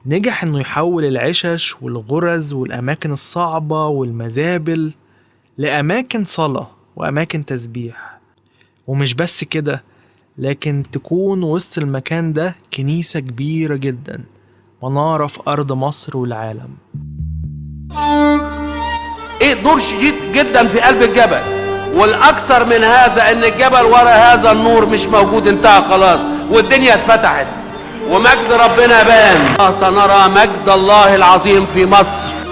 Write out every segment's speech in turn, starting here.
نجح إنه يحول العشش والغرز والأماكن الصعبة والمزابل لأماكن صلاة وأماكن تسبيح. ومش بس كده، لكن تكون وسط المكان ده كنيسة كبيرة جدا، منارة في أرض مصر والعالم. ايه دور شديد جدا في قلب الجبل، والاكثر من هذا ان الجبل ورا هذا النور مش موجود، انتهى خلاص، والدنيا اتفتحت ومجد ربنا بان. سنرى مجد الله العظيم في مصر.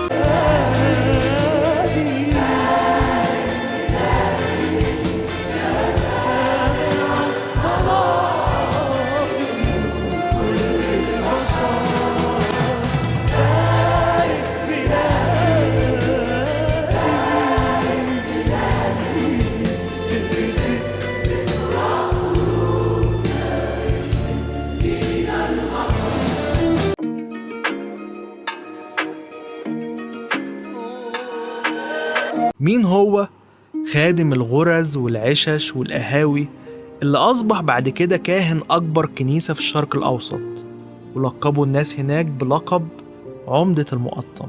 مين هو خادم الغرز والعشش والقهاوي اللي أصبح بعد كده كاهن أكبر كنيسة في الشرق الأوسط، ولقبوا الناس هناك بلقب عمدة المقطم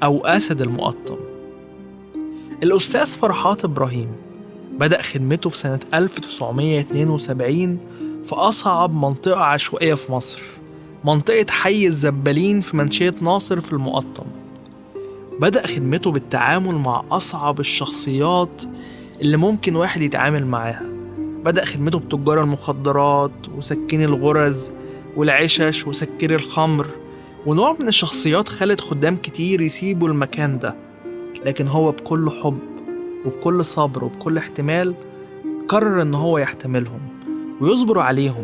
أو أسد المقطم؟ الأستاذ فرحات إبراهيم بدأ خدمته في سنة 1972 في أصعب منطقة عشوائية في مصر، منطقة حي الزبالين في منشية ناصر في المقطم. بدأ خدمته بالتعامل مع أصعب الشخصيات اللي ممكن واحد يتعامل معاها. بدأ خدمته بتجار المخدرات وسكين الغرز والعشش وسكير الخمر، ونوع من الشخصيات خلت خدام كتير يسيبوا المكان ده، لكن هو بكل حب وبكل صبر وبكل احتمال قرر إن هو يحتملهم ويصبر عليهم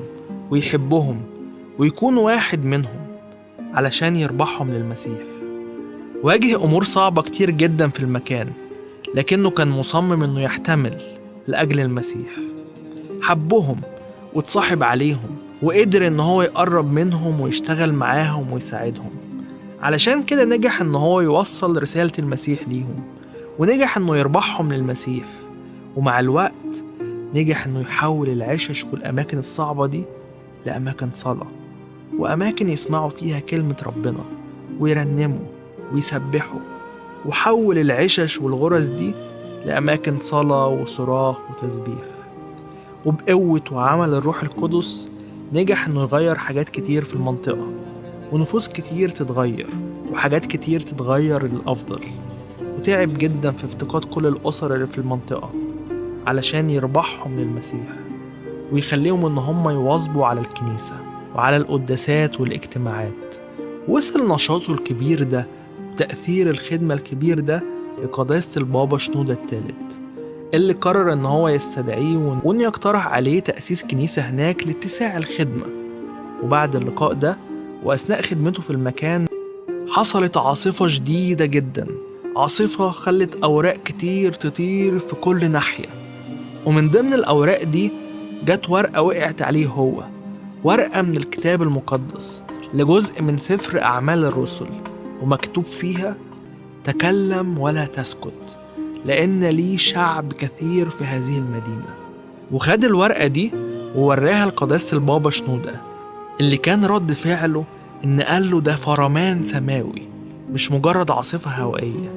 ويحبهم ويكون واحد منهم علشان يربحهم للمسيح. واجه أمور صعبة كتير جدا في المكان، لكنه كان مصمم إنه يحتمل لأجل المسيح. حبهم واتصاحب عليهم وقدر إن هو يقرب منهم ويشتغل معاهم ويساعدهم. علشان كده نجح إن هو يوصل رسالة المسيح ليهم، ونجح إنه يربحهم للمسيح. ومع الوقت نجح إنه يحول العشش والأماكن الصعبة دي لأماكن صلاة وأماكن يسمعوا فيها كلمة ربنا ويرنموا ويسبحوا، وحول العشش والغرز دي لأماكن صلاة وصراخ وتسبيح. وبقوة وعمل الروح القدس نجح إنه يغير حاجات كتير في المنطقة، ونفوس كتير تتغير وحاجات كتير تتغير للأفضل. وتعب جدا في افتقاد كل الأسر اللي في المنطقة علشان يربحهم للمسيح ويخليهم إن هم يواظبوا على الكنيسة وعلى القداسات والاجتماعات. وصل نشاطه الكبير ده، تأثير الخدمة الكبير ده، لقداسة البابا شنودة الثالث، اللي قرر إن هو يستدعيه وإنه يقترح عليه تأسيس كنيسة هناك لاتساع الخدمة. وبعد اللقاء ده وأثناء خدمته في المكان حصلت عاصفة شديدة جدا، عاصفة خلت أوراق كتير تطير في كل ناحية، ومن ضمن الأوراق دي جت ورقة وقعت عليه هو، ورقة من الكتاب المقدس لجزء من سفر أعمال الرسل، ومكتوب فيها: تكلم ولا تسكت، لأن لي شعب كثير في هذه المدينة. وخد الورقة دي ووراها لقداسة البابا شنودة، اللي كان رد فعله إن قال له ده فرمان سماوي مش مجرد عاصفة هوائية.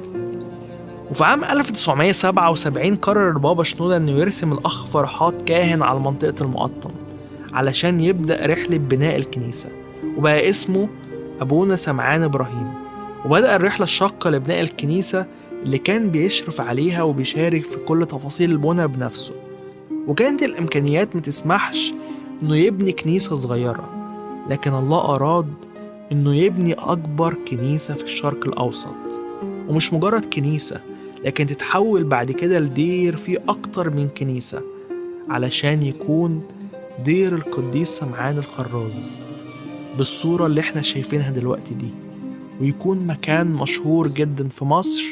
وفي عام 1977 قرر البابا شنودة إنه يرسم الأخ فرحات كاهن على منطقة المقطم علشان يبدأ رحلة بناء الكنيسة، وبقى اسمه أبونا سمعان إبراهيم. وبدأ الرحلة الشاقة لبناء الكنيسة اللي كان بيشرف عليها وبيشارك في كل تفاصيل البنى بنفسه. وكانت الإمكانيات متسمحش إنه يبني كنيسة صغيرة، لكن الله أراد إنه يبني أكبر كنيسة في الشرق الأوسط، ومش مجرد كنيسة، لكن تتحول بعد كده لدير فيه أكتر من كنيسة علشان يكون دير القديس سمعان الخراز بالصورة اللي احنا شايفينها دلوقتي دي، ويكون مكان مشهور جدا في مصر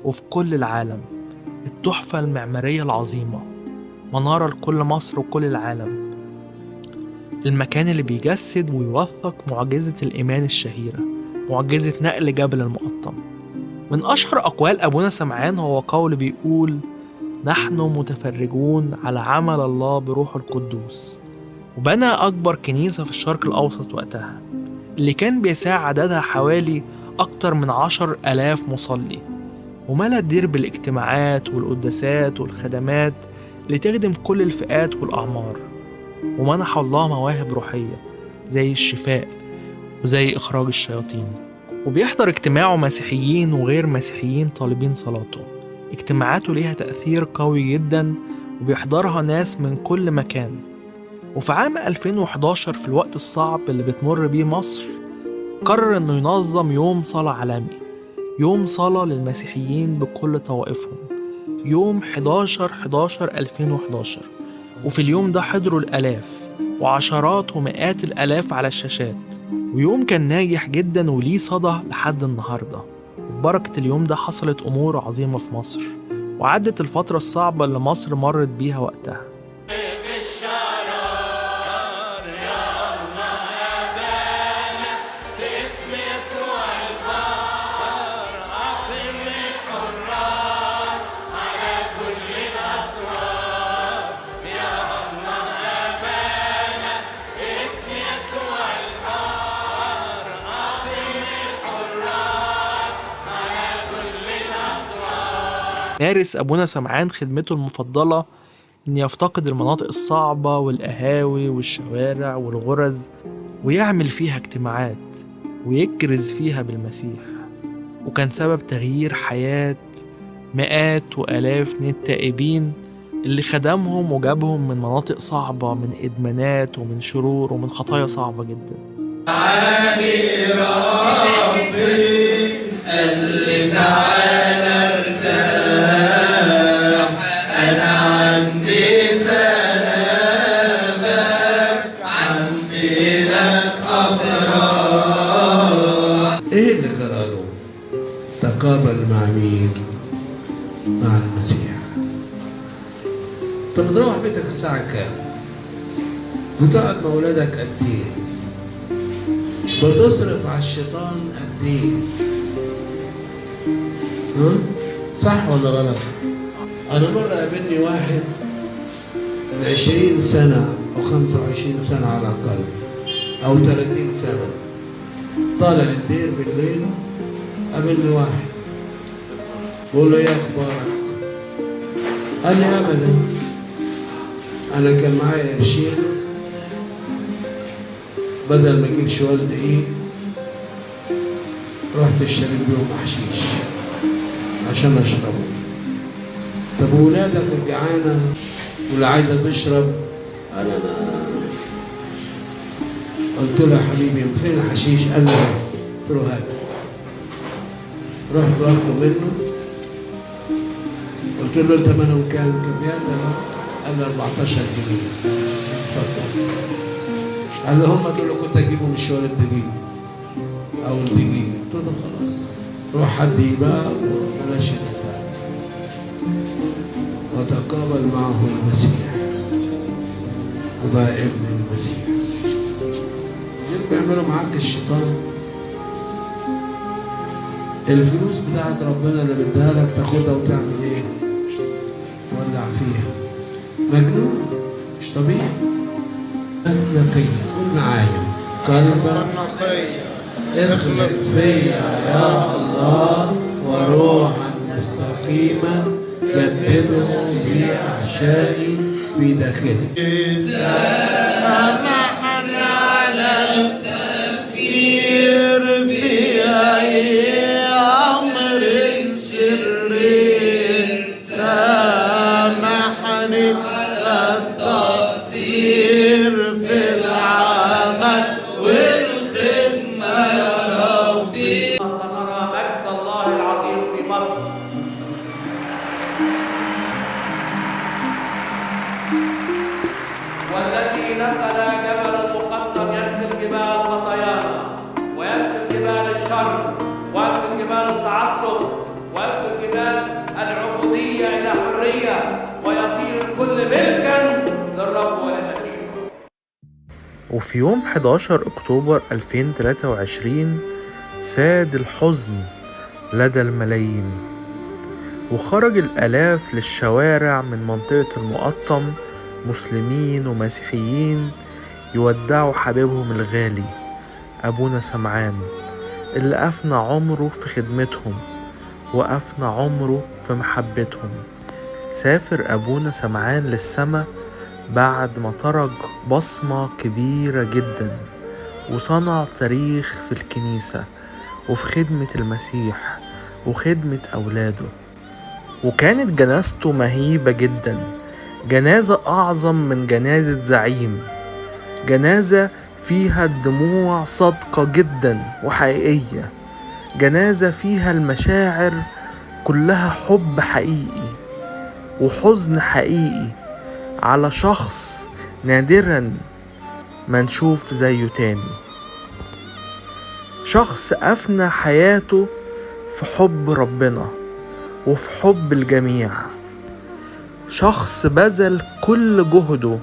وفي كل العالم، التحفة المعمارية العظيمة، منارة لكل مصر وكل العالم، المكان اللي بيجسد ويوثق معجزة الإيمان الشهيرة، معجزة نقل جبل المقطم. من أشهر أقوال أبونا سمعان هو قول بيقول: نحن متفرجون على عمل الله بروحه القدوس. وبنى أكبر كنيسة في الشرق الأوسط وقتها، اللي كان بيساع عددها حوالي أكتر من 10,000 مصلي، وملأ الدير بالاجتماعات والقداسات والخدمات اللي تخدم كل الفئات والأعمار، ومنح الله مواهب روحية زي الشفاء وزي إخراج الشياطين. وبيحضر اجتماعه مسيحيين وغير مسيحيين طالبين صلاته. اجتماعاته ليها تأثير قوي جدا وبيحضرها ناس من كل مكان. وفي عام 2011 في الوقت الصعب اللي بتمر بيه مصر، قرر انه ينظم يوم صلاة عالمي، يوم صلاة للمسيحيين بكل طوائفهم، يوم 11/11/2011. وفي اليوم ده حضروا الآلاف وعشرات ومئات الآلاف على الشاشات، ويوم كان ناجح جدا وليه صدى لحد النهاردة. وبركة اليوم ده حصلت أمور عظيمة في مصر، وعدت الفترة الصعبة اللي مصر مرت بيها وقتها. مارس أبونا سمعان خدمته المفضلة إن يفتقد المناطق الصعبة والقهاوي والشوارع والغرز، ويعمل فيها اجتماعات ويكرز فيها بالمسيح، وكان سبب تغيير حياة مئات وآلاف من التائبين اللي خدمهم وجابهم من مناطق صعبة، من إدمانات ومن شرور ومن خطايا صعبة جدا. ايه اللي جراله؟ تقابل مع مين؟ مع المسيح. طب بتروح بيتك الساعة كام؟ بتقعد مع ولادك قد ايه؟ بتصرف على الشيطان قد ايه؟ ها؟ صح ولا غلط؟ أنا مرة قابلني واحد من 20 سنة أو 25 سنة على الأقل أو 30 سنة، طالع الدير بالليل، قابلني واحد بقول له ايه اخبارك؟ قال لي ابدا، انا كان معايا قرشين، بدل ما اجيب شوال دقيق رحت اشتريت بيهم حشيش عشان اشربه. طب ولادك الجعانه واللي عايزه تشرب؟ قال انا قلت له يا حبيبي فين الحشيش؟ قال لي قلت له هات. رحت واخده منه، قلت له ثمنهم كام؟ كام؟ قال لي 14 جنيه. اتفضل. قال لي هم دول كنت اجيبهم من شوال الدقيق او الدقيق. قلت له خلاص روح حد بقى وبلاش البتاع. وتقابل معه المسيح وبقى ابن المسيح. بيعملوا معاك الشيطان. الفلوس بتاعت ربنا اللي بديها لك تاخدها وتعمل ايه؟ تولع فيها. مجنون، مش طبيعي. نقي، قول معايا، قلبا نقيا اخلق فيا يا الله، وروحا مستقيما جدده في احشائي في داخلي. سامحنا على التفسير في أي أمر شرير، سامحني على التقصير في العمل والخدمة يا ربي. سنرى مجد الله العظيم في مصر. والذي نقل جبل المقطم ينقل جبال خطايانا، وينقل جبال الشر، وينقل جبال التعصب، وينقل جبال العبودية إلى حرية، ويصير الكل ملكا للرب وللمسيح. وفي يوم 11 أكتوبر 2023 ساد الحزن لدى الملايين، وخرج الآلاف للشوارع من منطقة المقطم، مسلمين ومسيحيين، يودعوا حبيبهم الغالي أبونا سمعان اللي أفنى عمره في خدمتهم وأفنى عمره في محبتهم. سافر أبونا سمعان للسما بعد ما ترك بصمة كبيرة جدا وصنع تاريخ في الكنيسة وفي خدمة المسيح وخدمة أولاده. وكانت جنازته مهيبة جدا، جنازة أعظم من جنازة زعيم، جنازة فيها الدموع صادقة جدا وحقيقية، جنازة فيها المشاعر كلها حب حقيقي وحزن حقيقي على شخص نادرا ما نشوف زيه تاني، شخص أفنى حياته في حب ربنا وفي حب الجميع، شخص بذل كل جهده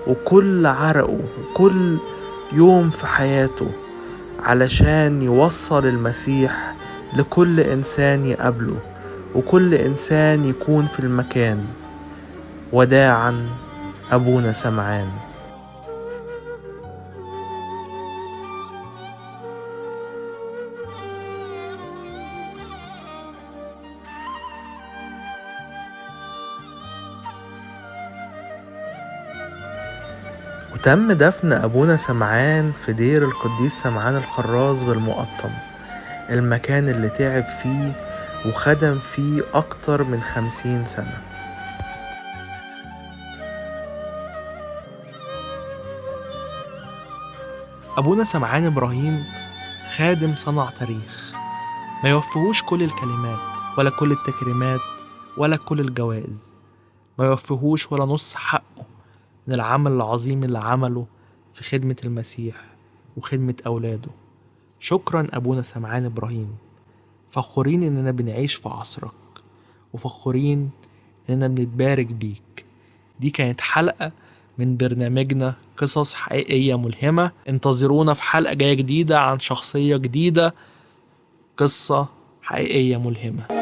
وكل عرقه وكل يوم في حياته علشان يوصل المسيح لكل إنسان يقابله وكل إنسان يكون في المكان. وداعا أبونا سمعان. وتم دفن أبونا سمعان في دير القديس سمعان الخراز بالمقطم، المكان اللي تعب فيه وخدم فيه أكتر من 50 سنة. أبونا سمعان إبراهيم خادم صنع تاريخ ما يوفيهوش كل الكلمات ولا كل التكريمات ولا كل الجوائز، ما يوفيهوش ولا نص حقه من العمل العظيم اللي عمله في خدمة المسيح وخدمة أولاده. شكرا أبونا سمعان إبراهيم، فخورين إننا بنعيش في عصرك وفخورين إننا بنتبارك بيك. دي كانت حلقة من برنامجنا قصص حقيقية ملهمة. انتظرونا في حلقة جاية جديدة عن شخصية جديدة، قصة حقيقية ملهمة.